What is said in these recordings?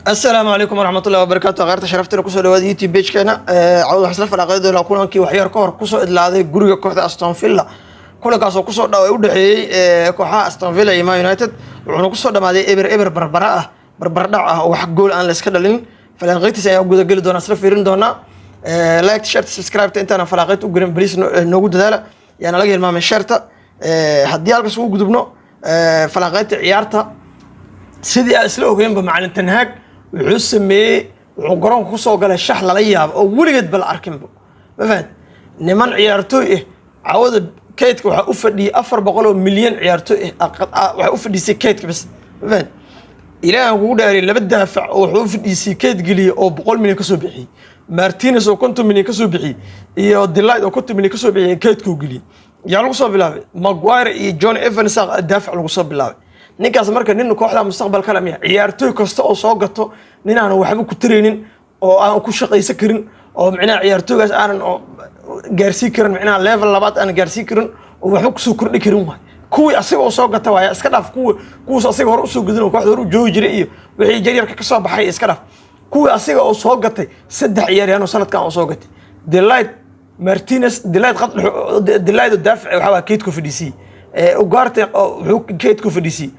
Asalaamu calaykum waraxmatullahi wabarakaatu. Kheyrta sharaftana, kusoo dhawaada YouTube page-keena. Cawd waxaa isla falaaqay doonaa kulankii waxyar ka hor kusoo idlaaday guriga kooxda Aston Villa, kulankaasoo kusoo dha u dhexeeyey kooxaha Aston Villa iyo Man United, wuxuuna kusoo dhamaaday 0-0, barbara ah, barbardhac ah oo wax gool aan la iska dhalin. Falanqayntiisa ayaan gudageli doonaa, isla fiirin doonaa. Like, share, subscribe. Intaana falanqaynta u gelin, please noogu dadaala, yaana laga hilmaamay share-ta. Haddii halkaas ugu gudubno falanqaynta ciyaarta, sidii aan isla ogeynba, macalin Ten Hag wuxuu sameeyey, wuxuu garoonka kusoo galay shax lala yaabo oo weligeed ba la arkinba. Ma fahant? Niman ciyaartooy ah cawada kaydka waxaa u fadhiyey 400 oo milyan ciyaartooy ah waxaa u fadhiisay kaydka bas. Ma fahant? Ilaahan kugu dhaariyay, laba daafac oo wuxuu u fadhiisay kayd geliyey oo 100 milyan kasoo bixiyey, Martinez oo 50 milyan kasoo bixiyey iyo De Ligt oo 50 milyan kasoo bixiyey, kaydkuu geliyey. Yaa lagu soo bilaabay? Maguire iyo John Evans daafac lagu soo bilaabay. Ninkaas marka nin kooxda mustaqbal kale miya? Ciyaartooy kasta oo soo gato, nin aanan waxba ku taraynin oo aan ku shaqaysan karin oo micnaha ciyaartooygaas aanan gaarsiin karin, micnaha level labaad aanan gaarsiin karin oo waxba kusoo kordhi karin waay. Kuwii asiga oo soo gata waaya. Iska dhaaf kuwi kuwaas asiga hore usoo gudin oo kooxda hore u joogi jiray iyo wixii jaryarka ka soo baxay, iska dhaaf. Kuwii asiga oo soo gatay, saddex ciyaaryahan oo sanadkan oo soo gatay, De Ligt, Martinez, De Ligt qad, De Ligt oo daafic waxaa waa kaydku fadhiisiyey, Ugarte wuxuu kaydku fadhiisiyey,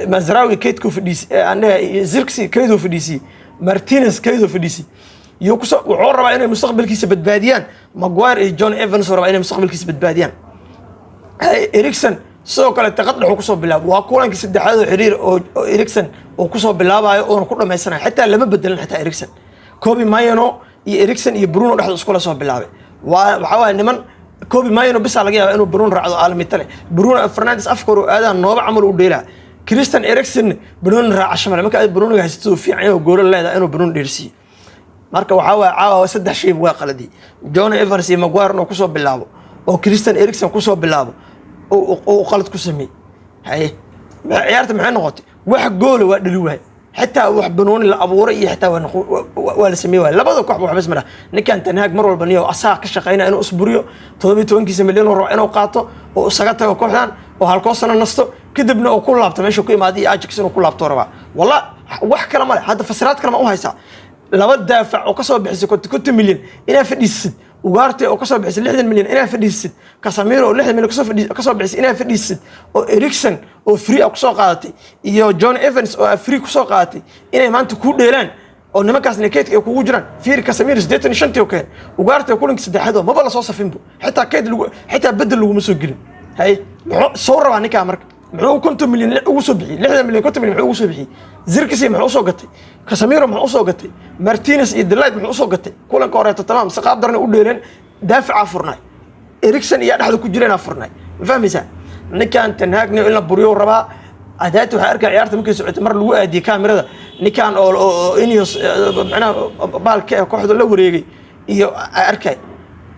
Mazraoui kaydku fadhiisiyey, aan leeyahay Zirkzee kayduu fadhiisiyey, Martinez kayduu fadhiisiyey. Iyo kusoo wuxuu rabaa inay mustaqbalkiisa badbaadiyaan. Maguire iyo John Evans oo rabaa inay mustaqbalkiisa badbaadiyaan. Eriksen sidoo kale qad dhexuu kusoo bilaabay. Waa kulankii saddexaad oo xiriir oo Eriksen uu kusoo bilaabayo oona ku dhamaysanayo. Xitaa lama bedelin xitaa Eriksen. Kobbie Mainoo iyo Eriksen iyo Bruno dhexda iskula soo bilaabay. Waa waxaa waaye niman Kobbie Mainoo bisa laga yaaba inuu Bruno raacdo aalmitale. Bruno Fernandes afka hore aadaa nooba camal u dheelaa. Christian Eriksen banooni raacasho male. Marka aad banooniga haysato, fiican inuu goolo leedahay inuu banooni dheersiiyo. Marka waxaa waaye caawa saddex shay waa qaladiyey: John Evans iyo Maguire inuu kusoo bilaabo oo Christian Eriksen kusoo bilaabo oo qalad ku sameeyey. Haye, ciyaarta maxay noqotay? Wax goola waa dhali waay, xitaa wax banooni la abuuray iyo xitaa waa la sameey waay. Labada kooxba waxba isma laha. Ninkan Ten Hag mar walba niyo asaga ka shaqeynaya inuu isburiyo. 17-kiisa milyan oo rabo inuu qaato oo isaga tago kooxdan oo halkoo sano nasto, kadibna uu ku laabto meesha ku imaaday iyo Ajax inuu ku laabto rabaa. Walla wax kale male. Hadda fasiraad kale ma u haysaa? Laba daafac oo kasoo bixisay 50 milyan inaa fadhiisid, Ugarte oo kasoo bixisay 60 milyan inaa fadhiisid, Casemiro oo 60 milyan kasoo bixisay inaa fadhiisid, oo Eriksen oo free ah kusoo qaadatay iyo John Evans oo free kusoo qaadatay inay maanta kuu dheelaan oo nimankaasna keydka ay kugu jiraan. Fiiri, Casemiro 85-tii oo keen, Ugarte kulankii saddexaad oo maba lasoo safinbo, xitaa keyd lagu, xitaa bedel laguma soo gelin. Hay, muxuu soo rabaa ninkaa marka? Muxuu 50 milyan ugu soo bixiyey? 60 milyan, 50 milyan muxuu ugu soo bixiyey? Zirkzee muxuu usoo gatay? Casemiro muxuu usoo gatay? Martinez iyo De Ligt muxuu usoo gatay? Kulanka horeeto tamaam si qaab darna u dheeleen, daaficaa furnay, Eriksen iyo dhexda ku jireenaa furnay. Ma fahmaysaa? Ninkan Ten Hagna in la buriyo rabaa. Adaati waxaa arkaya ciyaarta markay socotay, mar lagu aadiyey kaamirada ninkan oo Ineos, macnaha baalka ee kooxda la wareegay, iyo arkay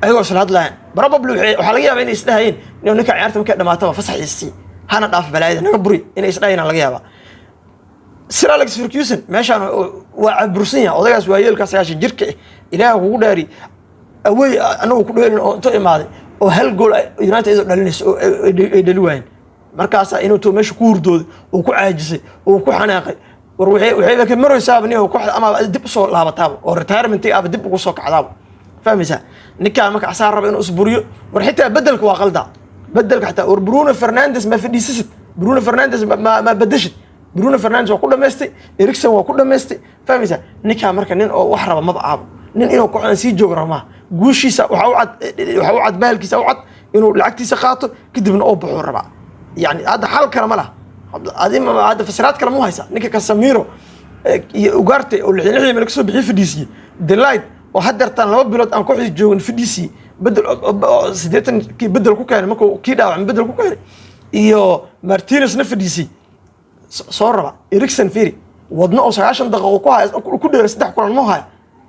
ayagoo isla hadlayaan. Probably waxaa laga yaabaa inay isdhahayeen inuu ninka ciyaarta markay dhamaataba fasax isii hana dhaaf, balaayada naga buri, inay isdhahayeen laga yaabaa. Sir Alex Ferguson meeshaan waa cabursan yahay odagaas waayeelka 90 jirka ah. Ilaah kugu dhaari, awey anagu ku dheelin oo intuu imaaday oo hal gool United iyadoo dhalinayso oo ay dhali waayeen, markaasaa inuu tuu meesha ku hurdooday uu ku caajisay, uu ku xanaaqay. War waxayba ka maraysaaba nin kooxda ama dib usoo laabataaba oo retirement-iga aba dib ugu soo kacdaaba. Fahmaysaa? Ninkaan marka asaa raba inuu isburiyo. War xitaa bedelka waa qaldaa, bedelka xitaa. War Bruno Fernandes ma fadhiisasid? Bruno Fernandes ma bedeshid? Bruno Fernandes waa ku dhamaystay, Eriksen waa ku dhamaystay. Fahmaysaa? Ninkaa marka nin oo wax raba maba aabo. Nin inuu kooxdan sii joogo raba maaha. Guushiisa waxaa u cad, waxaa u cad, bahalkiisa u cad inuu lacagtiisa qaato, kadibna oo baxuu rabaa. Yani hadda xal kale ma laha. Adi hadda fasiraad kale mu haysa? Ninka Casemiro iyo Ugarte oo 66 milyan kasoo bixiy fadhiisiye, De Ligt oo haddeertaan 2 bilood aan kooxdii joogin fadhiisiye, bedel 80-kii bedel ku keenay, markuu kii dhaawacmay bedel ku keenay, iyo Martinezna fadhiisiyey, soo raba Eriksen. Fiiri, wadno oo 90 daqiiqo ku haya ku dheeray saddex kulan ma haya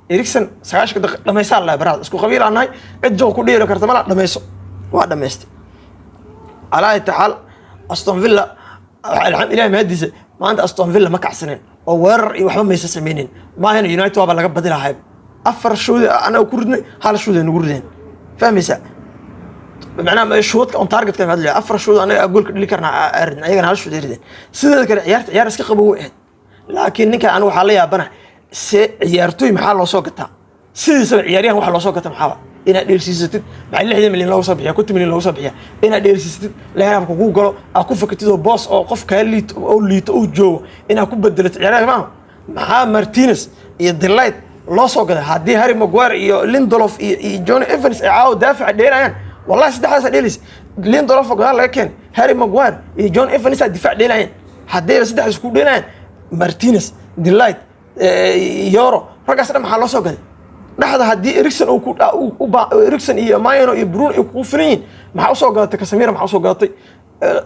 Eriksen. 90-ka daqiiq dhamaysaa la baraad isku qabiil aan nahay, cid joog ku dheeri karta mala. Dhamayso, waa dhamaystay. Calaa ayati xaal, Aston Villa, alxam ilahi mahadiisa, maanta Aston Villa ma kacsanin oo weerar iyo waxba maysa sameynin. Maahana United waaba laga badi lahay. Afar shoodi anaga ku ridnay, hal shood ay nagu rideen. Fahmaysaa? Macnaha shuudka on target-ka hadlaya, afar shood anaga goolka dhili karnaa aa ridnay, ayagana hal shood ay rideen. Sideeda kale ciyaarta ciyaar iska qabow way ahayd. Laakiin ninkan anigu waxaa la yaabana, se ciyaartooy maxaa loo soo gataa? Sidiisaba ciyaaryahan waxa loo soo gata maxaaba? Inaad dheersiisatid. Maxay 60 milyan looga soo bixiya, 50 milyan looga soo bixiya? Inaad dheersiisatid, line-upka kuu galo, aad ku fakatid oo boos oo qof kaa liito oo liito uu joogo inaad ku bedelato ciyaaryahan maaha. Maxaa Martinez iyo De Ligt loo soo gaday haddii Harry Maguire iyo Lindelof iyo Johnny Evans ay caawa daafaca dheelayaan? Wallahi saddexdaas dheelaysa. Lindelof oo gadaal laga keenay, Harry Maguire iyo John Evans aa difaac dheelayaan. Haddayba saddexdaas ku dheelayaan, Martinez, De Ligt, Yoro, raggaas dhan maxaa loo soo gaday dhexda? Haddii Eriksen uu ku Eriksen iyo Mainoo iyo Bruno ay kugu filan yihiin, maxaa usoo gadatay Casemiro? Maxaa usoo gadatay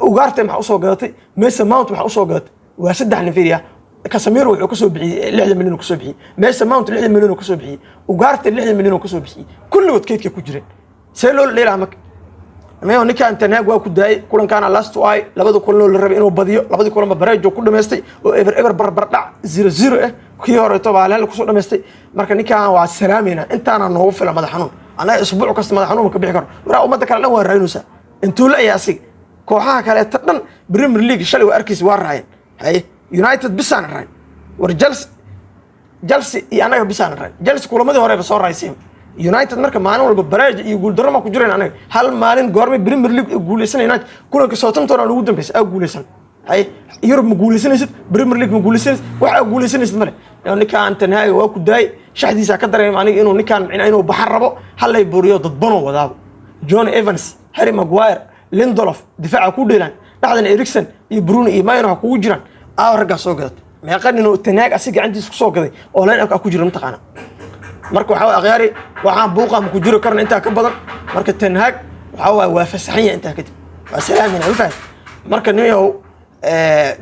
Ugarte? Maxaa usoo gadatay Mason Mount? Maxaa usoo gadatay? Waa saddex nin, fiiriya. Casemiro wuxuu kasoo bixiyey 60 milyan uu kasoo bixiyey, Mason Mount 60 milyan uu kasoo bixiyey, Ugarte 60 milyan uu kasoo bixiyey. Kulligood kaydka ku jireen. See loo dheelaa marka? Mayo, ninkan Ten Hag waa ku daayay kulankaana last ay labada kulan oo la rabay inuu badiyo, labadii kulanba bareejo ku dhamaystay oo eber eber, barbar dhac, 0-0 ah. Kii horeeto baa hal kusoo dhamaystay. Marka ninkan waa salaamayna, intaana noogu filan madax xanuun. Annaga isbuuc kasta madax xanuun ka bixi karo. Waraa, ummadda kale dhan waa raynaysaa. Intuu la ayaa asiga kooxaha kaleeta dhan Premier League shalay waa arkaysa, waa raayeen. Haye, United bisaana raayn. War Chelsea iyo annaga bisaana raayn. Chelsea kulamadii horeba soo raaysay United. Marka maalin walba bareej iyo guuldarro ma ku jireen anaga. Hal maalin goormay Premier League ay guuleysan United? Kulanka Southampton aan ugu dambeysay aa guuleysan. Hay, Yurub ma guuleysanaysid, Premier League ma guuleysanaysid, wax aa guuleysanaysid male. Ninkaan Ten Hag waa ku daayay, shaxdiisa ka dareema aniga inuu ninkaan inuu baxar rabo. Hallay buriyo, dadbanoo wadaabo. John Evans, Harry Maguire, Lindelof difaaca ku dheelaan, dhexdana Eriksen iyo Bruno iyo Mainoo ha kugu jiraan. Aawa raggaa soo gadatay? Meeqa nin oo Ten Hag asi gacantiisa kusoo gaday oo line up ku jira mataqaana? Marka waxaa waye, akhyaari, waxaan buuqa ma ku jiri karna intaa ka badan. Marka Ten Hag waxaa waaye waa fasaxan yahay intaa kadib, waa salaamina, ma fahamtay? Marka ninyow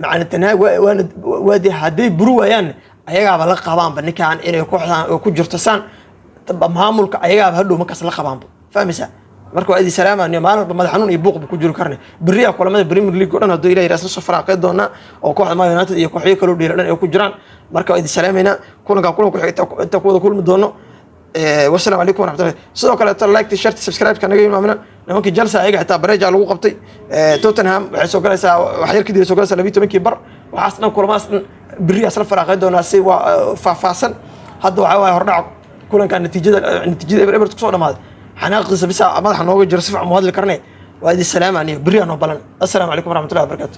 macalin Ten Hag waana waadi, hadday buri waayaan ayagaaba la qabaanba ninkan inay kooxdan oo ku jirto saan maamulka ayagaaba hadhow markaas la qabaanba, fahmaysaa? Marka waa idin salaamaniyo. Maalin walba madax xanuun iyo buuq ba ku jiri karne. Beriyaa kulamada Premier League oo dhan hadduu Ilahi isla soo faraaqey doonaa oo kooxda Man United iyo kooxyo kaloo dheela dhan ay ku jiraan. Marka waa idin salaamaynaa. Kulankan kulan ku xigta inta ku wada kulmi doono, wasalaamu calaykum waraxmatullahi. Sidoo kaleeto like, share, subscribe-ka naga imaamina. Nimankii Chelsea ayaga xitaa bareja lagu qabtay. Tottenham waxay soo galaysaa wax yar kadib, ay soo galaysaa 12-kii bar. Waxaas dhan, kulamadaas dhan berri isla faraaqey doonaa si waa faahfaahsan. Hadda waxaa waaye hordhac kulankan. Natiijada eber eber kusoo dhamaaday, xanaaqiisa bisa madaxa nooga jiro, si fiican mu hadli karnay. Waa idin salaamaniyo, berri aa noo balan. Assalaamu calaykum waraxmatullahi wabarakatu.